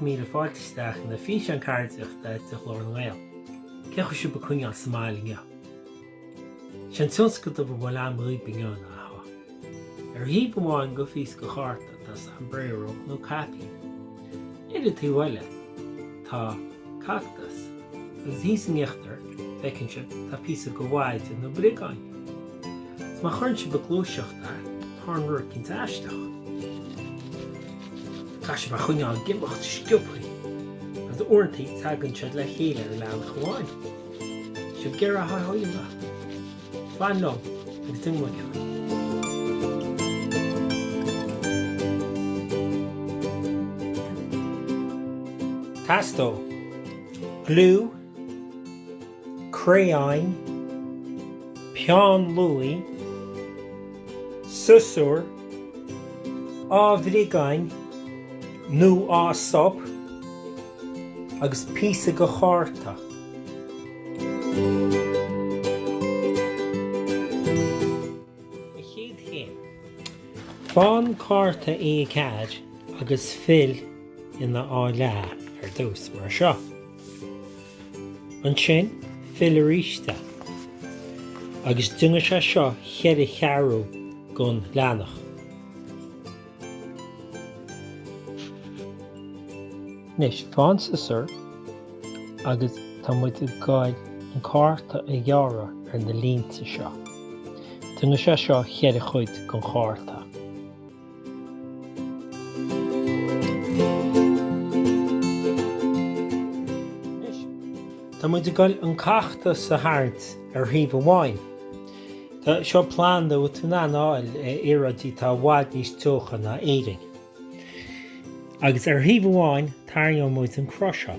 10,000 fáilte isteach ina físeán ceardaíochta de Ghlór na nGael. Cén chaoi a bhfuil sibh ag coinneáil sa mbaile inniu? Sé an tionscadal a bhfuil agam dhaoib inniu ná seo. Ar thaobh amháin go phíosa go chárta tá sombrero nó caipín. Ar an taobh eile tá cactas agus thíos in íochtar, feiceann sibh, tá píosa go mhaide nó briogáin. Is má chuireann sibh ag gluaiseacht é, tarlaíonn rud eicínt aisteach. Caithfidh sibh é a choinneáil ag imeacht sciobthaí, agus uaireantaí tagann siad le chéile ar leathanach amháin. Sibh ag iarraidh a dhéanamh? Fan liom agus déanfaidh muid ceann. Teastóidh gliú, crayoin, peann luaidhe, siosúr, bhriogáin nó sop agus píosa go chárta. An chéad chéim, Faigh an cárta A4 agus fill ina dhá leath ar dtús, mar seo. Ansin, fill arís é, agus déanfaidh sé seo cheithre cheathrú den leathanach. Anois, faigh an siosúr agus tá muid ag goil an cárta a ghearradh ar na línte seo. Déanfaidh sé seo cheithre chuid den chárta. Anois, tá muid ag goil an cactas a tharraingt ar thaobh amháin. Tá seo planda a bhfuil tú in ann a fháil i aeráidí atá i bhfad níos teocha ná Éirinn. Agus ar thaobh amháin tarraingeoidh muid an cruth seo.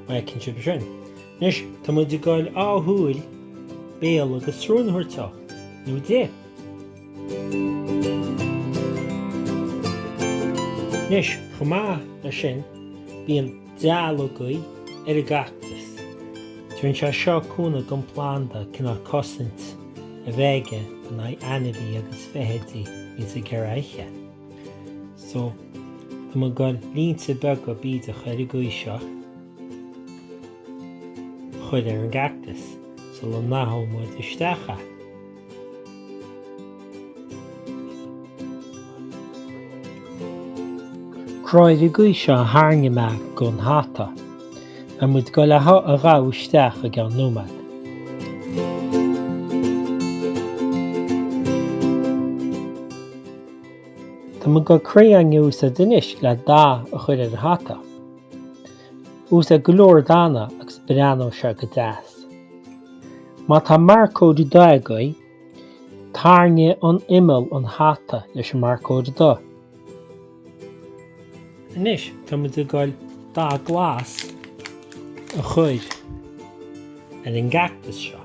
Má fheiceann sibh sin. Anois, tá muid ag goil dhá shúil, béal agus srón a thabhairt dó, nó di. Anois, chomh maith leis sin, bíonn duilleogaí ar an gcactas. Tugann sé seo cúnamh don phlanda cineál cosaint a bheith aige in aghaidh ainmhí agus feithidí a bhíonns ag iarraidh a ithe. So, tá muid ag goil línte beaga bídeacha ar an gcaoi seo a chur ar an gcactas sula ndathóidh muid isteach é. Cruth ar an gcaoi seo a tharraingeoidh mé don hata. Beidh muid ag goil é seo a dhathú isteach i gceann nóiméad. Tá muid ag goil crayoin a úsáid anois le dath a chur ar an hata. Úsáid go leor dathanna agus breathnóidh sé go deas. Má tá marcóir dath agaibh, tarraing an imeall an hata leis an marcóir dath. Anois tá muid ag goil dath glas a chur ar an gcactas seo.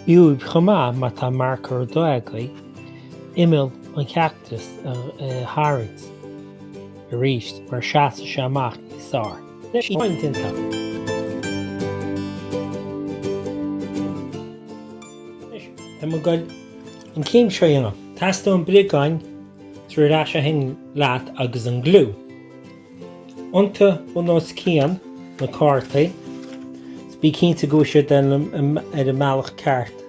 B'fhiú chomh maith má tá marcóir dath agaibh, imeall an chactais a tharraingt arís mar seasfaidh sé amach níos fearr. Anois déanta. Anois tá muid ag goil an chéim seo a dhéanamh. Teastóidh an briogáin tar ar ais ó shin leat agus an gliú. Iontaigh bun os cionn na cártaí is bí cinnte go bhfuil siad ar an mbealach ceart,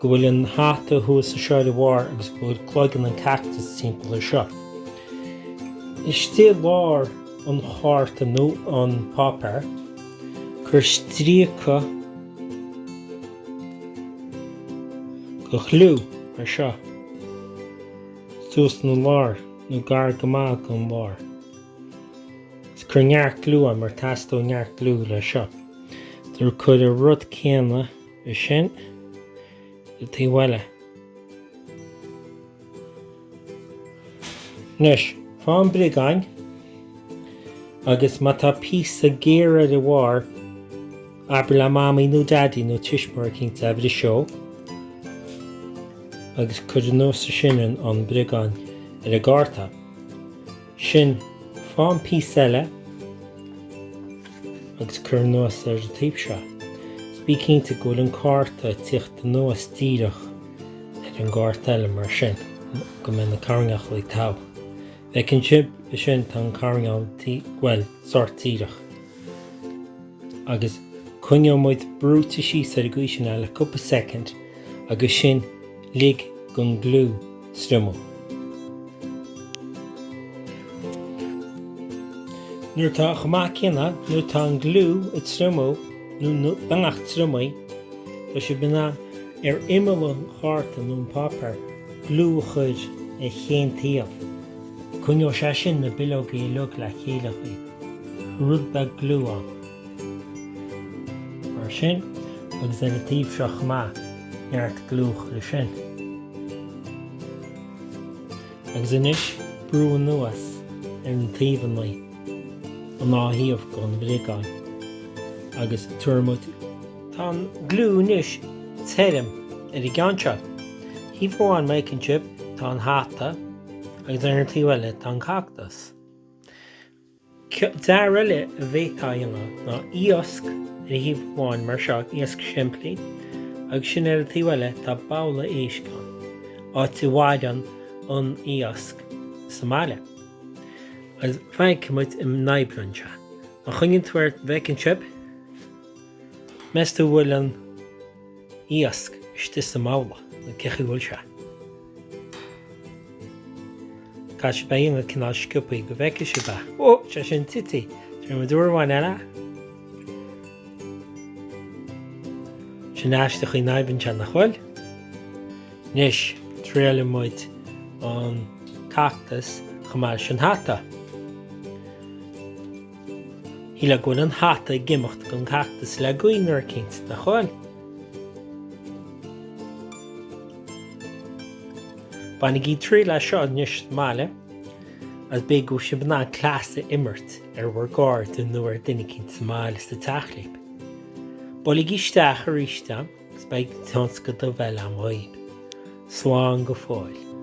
go bhfuil an hata thuas anseo ar a bharr agus go bhfuil cloigeann an cactus timpeall ar seo. Istigh i lár an chárta nó an páipéar, cuir stríoca de ghliú mar seo suas ina lár. nó gar go maith don lár. Is cuir neart gliú ann mar teastóidh neart gliú le seo. Tar cuir an rud céanna ar sin le taobh eile. Anois, faigh an briogáin agus má tá píosa géar ar a bharr, abair le mamaí nó daidí nó tuismitheoir eicínt é a bhriseadh. agus cuir anuas ansin an briogán ar an gcárta. Sin. Faigh an píosa eile agus cuir anuas ar an taobh seo. Is bí cinnte go bhfuil an cárta ag tíocht anuas díreach ar an gcárta eile mar sin go mbeidh na coirnéalacha togha. Feiceann sibh ansin tá an coirnéal, bhuel, sórt díreach. Agus coinneoidh muid brúite síos ar an gcaoi sin le cúpla soicind agus sin lig don gliú triomú. Nuair atá chomh maith céanna, nuair atá an gliú ag triomú, nó beagnach triomaithe, tá sibh in ann ar imeall an chárta nó an páipéir gliú a chur ar chaon taobh. Coinneoidh sé sin na bileogaí uilig le chéile dhaoibh. Rud beag gliú ann. Mar sin, agus ar an taobh seo chomh maith, neart gliú a chur ansin. Agus anois, brú anuas ar na taobhanna, an dá thaobh den bhriogán, agus tabharfaidh muid. Tá an gliú anois tirim ar an gceann seo. Taobh amháin, má fheiceann sibh, tá an hata, agus ar an taobh eile tá an cactas. Dearadh eile a bhféadfá a dhéanamh ná iasc ar thaobh amháin mar seo, iasc simplí, agus sin ar an taobh eile tá babhla éisc ann, áit a mhaireann an iasc sa mbaile. Agus feicfidh muid an oibríonn sé. Má choinníonn tú air, bhfeiceann sibh? Meas tú bhfuil an iasc istigh sa mbabhla nó cé chaoi bhfuil sé? Caithfidh sibh é a dhéanamh cineál sciobthaí go bhfeicfidh sibh é. Ó, sé sin tití! Tabharfaidh muid uair amháin eile. Sin aisteach an chaoi a n-oibríonn sé, nach bhfuil? Anois, triailfidh muid an cactas chomh maith leis an hata. Shílfeá go bhfuil an hata ag imeacht gon cactas le gaoth nuair eicínt, nach bhfuil? Bainigí triail as seo anois sa mbaile agus b'fhéidir go bhfuil sibh in ann cleas a imirt ar bhur gcairde nó ar duine eicínt sa mbaile sa teach libh. Buailigí isteach arís agam agus beidh tionscadal eile agam dhaoibh. Slán go fóill.